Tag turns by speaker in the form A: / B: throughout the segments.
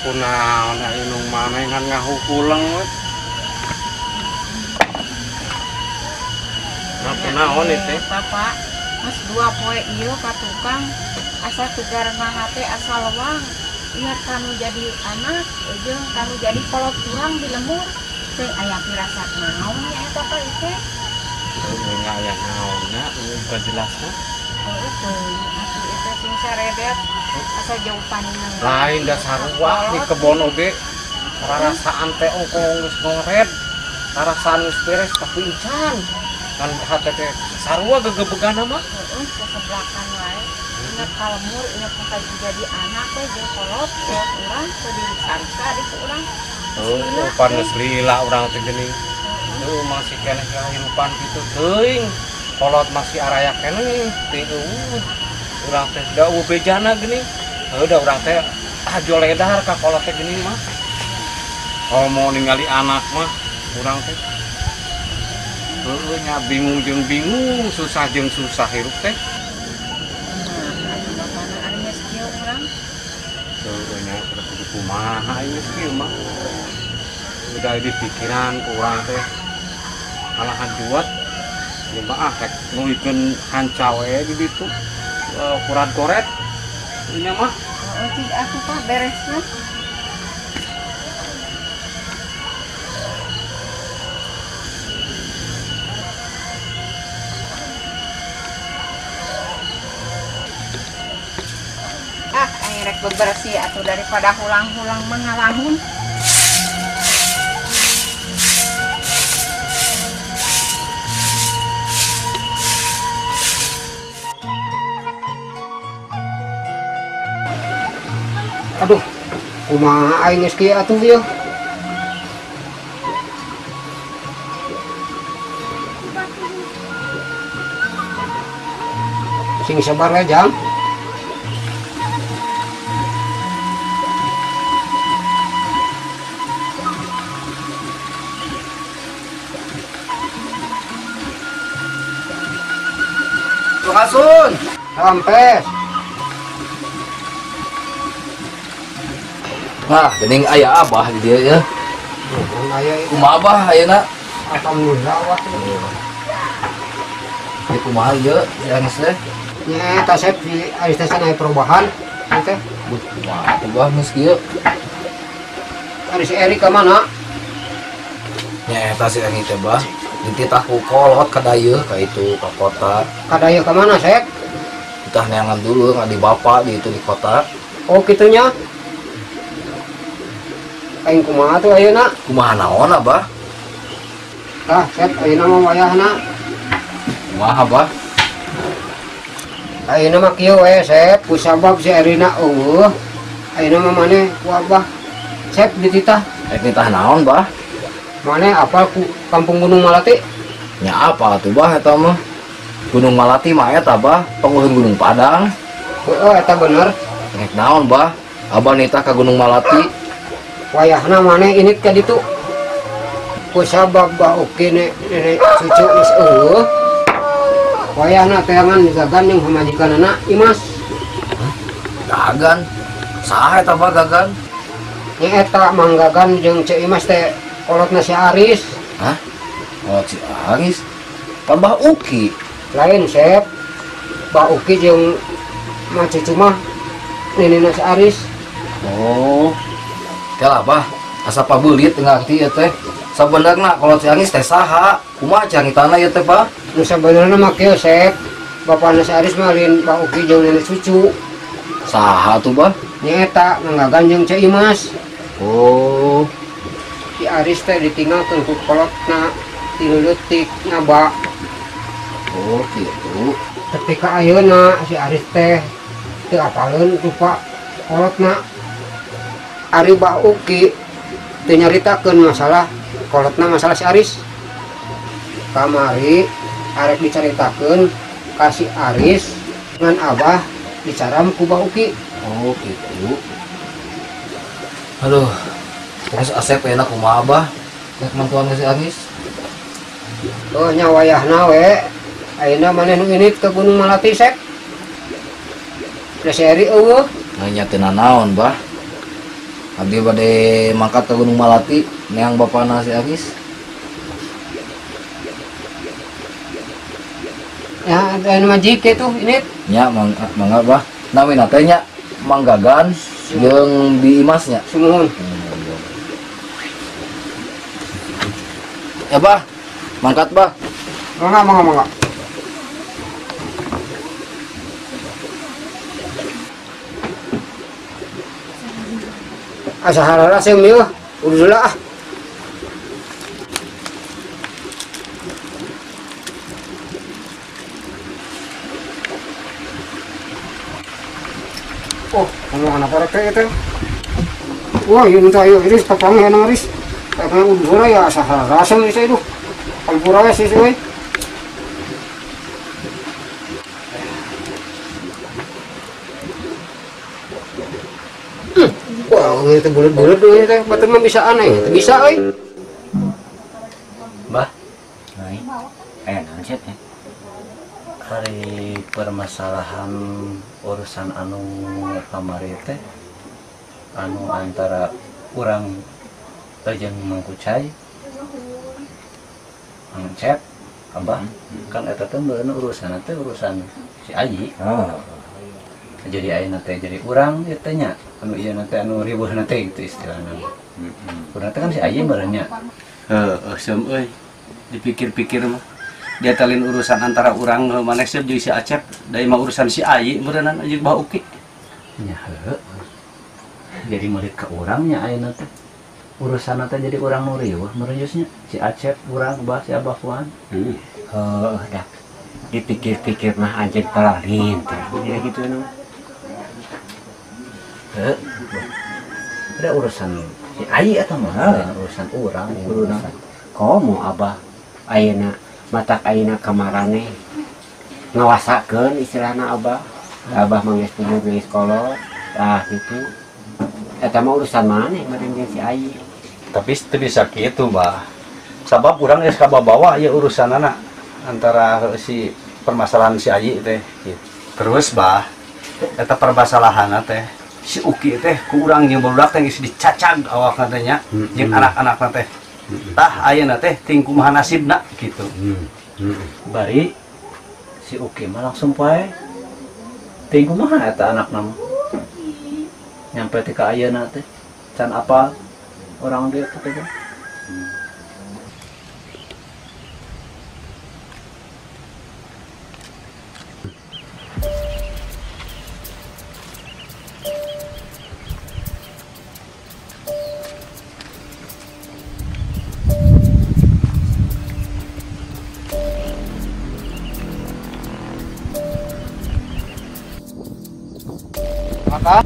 A: Kunaon anu maneh ngan ngahukuleng we. Nah, kunaon ieu teh?
B: Bapak, geus 2 poe ieu ka tukang asa tegar hate asa lewang. Ingat kanu jadi anak jeung kanu jadi kolot urang di lembur. Teh aya pirasat naon nya eta teh teh?
A: Nya aya naonnya, eueuh jelasna.
B: Heueuh teuing atuh eta sing saredet asa jauh paningan.
A: Lain da sarua di kebon oge rarasaan teh ongkong geus ngored. Rarasaan geus beres tapi encan. Kan hate teh sarua gegebegana mah.
B: Heueuh seseblakan wae. Ingat ka lembur, ingat ka jadi anak teh jeung kolot, kolot urang teu disarisa di ku urang.
A: Heueuh, pan geus lila urang teh geuning. Heueuh masih keneh kahirupan kitu teuing. Kolot masih araya keneh teh eueuh. Urang teh da eueuh bejana geuning. Heueuh da urang teh hajo ledar ka kolot teh geuning mah. Kalau mau ningali anak mah urang teh heueuh nya bingung jeung bingung, susah jeung susah hirup teh.
B: Nah, atuh bapana ari geus kieu urang.
A: Heueuh nya kudu kumaha ieu geus kieu mah. Udah di pikiran ku urang teh alahan juat ieu mah ah rek nulikeun hanca we di ditu. Kurat goret ieu mah.
B: Heeh, cig atuh Pak beresna. Ah, aing rek bebersih atuh daripada hulang-hulang mengalamun.
C: Aduh, kumaha aing geus kieu atuh ieu? Sing sabar we, Jang.
D: Kasun.
C: Rampes.
D: Nah, geuning aya abah di dieu ya.
C: Nuhun aya ieu.
D: Kumaha abah ayeuna?
C: Alhamdulillah wah.
D: Ieu kumaha ieu geus teh?
C: Nya eta sep di ais teh aya perubahan ieu teh.
D: Kumaha atuh bah geus kieu?
C: Ari si Eri ka mana?
D: Nya eta si Eri teh bah. Dititah ku kolot ka dayeuh ka itu ka kota.
C: Ka dayeuh ka mana, Sep?
D: Ditah neangan dulu ka di bapak di itu di kota.
C: Oh, kitunya. Aing kumaha tuh ayeuna?
D: Kumaha naon, Abah?
C: Tah, Sep, ayeuna mah wayahna.
D: Kumaha, Abah?
C: Ayeuna mah kieu we, Sep, kusabab si Erina eueuh. Ayeuna mah maneh ku Abah. Sep dititah.
D: Rek nitah naon, Bah?
C: Maneh apal ku Kampung Gunung Malati?
D: Nya apa atuh, Bah, eta mah? Gunung Malati mah eta, Bah, pangeuheun Gunung Padang.
C: Heeh, eta bener.
D: Rek naon, Bah? Abah nitah ka Gunung Malati.
C: Wayahna maneh init ka ditu. Kusabab Bah Uki nenek cucu geus eueuh. Wayahna teangan Gagan jeung pamajikanana Imas.
D: Hah? Gagan? Saha eta Bah Gagan?
C: Nya eta Mang Gagan jeung Ceu Imas teh kolotna si Aris.
D: Hah? Kolot si Aris? Pan Bah Uki?
C: Lain, Sep. Bah Uki jeung Ma Cucu mah nenekna si Aris.
D: Oh. Teh lah, Bah, asa pabeulit teu ngarti ieu teh. Sabenerna kolot si Aris teh saha? Kumaha caritana ieu teh, Bah?
C: Nu sabenerna mah kieu, Sep. Bapana si Aris mah lain Bah Uki jeung nenek cucu.
D: Saha tuh, Bah?
C: Nya eta Mang Gagan jeung Ceu Imas.
D: Oh.
C: Si Aris teh ditinggalkeun ku kolotna ti leutik ngaba.
D: Oh, kitu.
C: Ketika ayeuna si Aris teh teu apaleun rupa kolotna. Ari Bah Uki teu nyaritakeun masalah kolotna masalah si Aris. Kamari arek dicaritakeun ka si Aris ngan Abah dicaram ku Bah Uki.
D: Oh, kitu. Aduh. Terus Asep enak kumaha, Bah? Rek mantuan ka si Aris.
C: Oh, nya wayahna we. Ayeuna maneh nu init ke Gunung Malati, Sep. Da si Eri eueuh.
D: Nanya teu nanaon, Bah. Abdi bade mangkat ke Gunung Malati neang bapana si Aris.
C: Ya, ada majik itu ini.
D: Nya mangga bah. Namina teh nya Mang Gagan jeung Bi Imasnya.
C: Sumuhun.
D: Ya bah, mangkat bah.
C: Mangga mangga mangga. Asa harara seum ieu, udah ah. Oh, ngomong apa rek itu? Wah, ini teh ieu Iris papangnya nang Iris. Kayak udah ya asa harara seum ieu itu. Kampura we sih we. Wah, ini teh bulet-bulet ini teh, batur mah bisa aneh, bisa euy.
E: Bah. Aya naon sih teh? Hari permasalahan urusan anu kamari teh anu antara urang jeung Mang Kucai Mang Cep Abah kan eta teh meureun urusan teh urusan si Aji.
C: Oh.
E: Jadi ayeuna teh jadi urang ieu teh nya anu ieu teh anu riweuhna teh gitu istilahna. Urang teh kan si Aji meureun nya.
A: Heueuh seum euy. Dipikir-pikir mah dia talin urusan antara urang maneh seum jeung si Acep da mah urusan si Ayi meureunan jeung Bah Uki.
E: Nya heueuh. Jadi murid ke urang nya ayeuna teh. Urusan teh jadi urang nu riweuh meureun nya si Acep urang bah si Abah Fuan.
C: Heueuh dah. Dipikir-pikir mah anjeun palalin teh. Ya gitu nu.
E: Heuh. Ada urusan si Ayi atau mah urusan urang urusan.
C: Komo Abah ayeuna matak ayeuna kamarane ngawasakeun istilahna Abah. Abah mah geus punya geus kolot. Tah gitu. Eta mah urusan maneh meureun jeung si Ayi.
A: Tapi teu bisa kitu, Bah. Sabab urang geus kababawa ieu urusanana antara si permasalahan si Ayi teh gitu. Terus, Bah, eta permasalahanna teh si Uki teh ku urang jeung barudak teh geus dicacag awakna teh nya jeung anak-anakna teh. Tah ayeuna teh ting kumaha nasibna gitu.
E: Bari si Uki mah langsung poe ting kumaha eta anakna mah. Nyampe teh ka ayeuna teh can apa orang dia teh.
C: Maka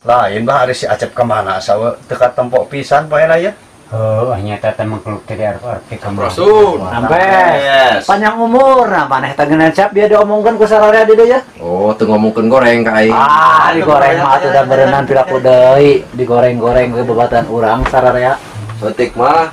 A: lain bah ari si Acep kemana sawe teu katempok pisan poena ya.
C: Heuh, nyata teh mengkeluk teh arti ka mana.
E: Sampai panjang umur, nah maneh teh ngeunaan Cep dia diomongkeun ku sararea di dieu ya.
D: Oh, teu ngomongkeun goreng ka aing.
E: Ah, digoreng mah atuh da beureunan piraku deui, digoreng-goreng ke babatan urang sararea.
D: Saeutik mah.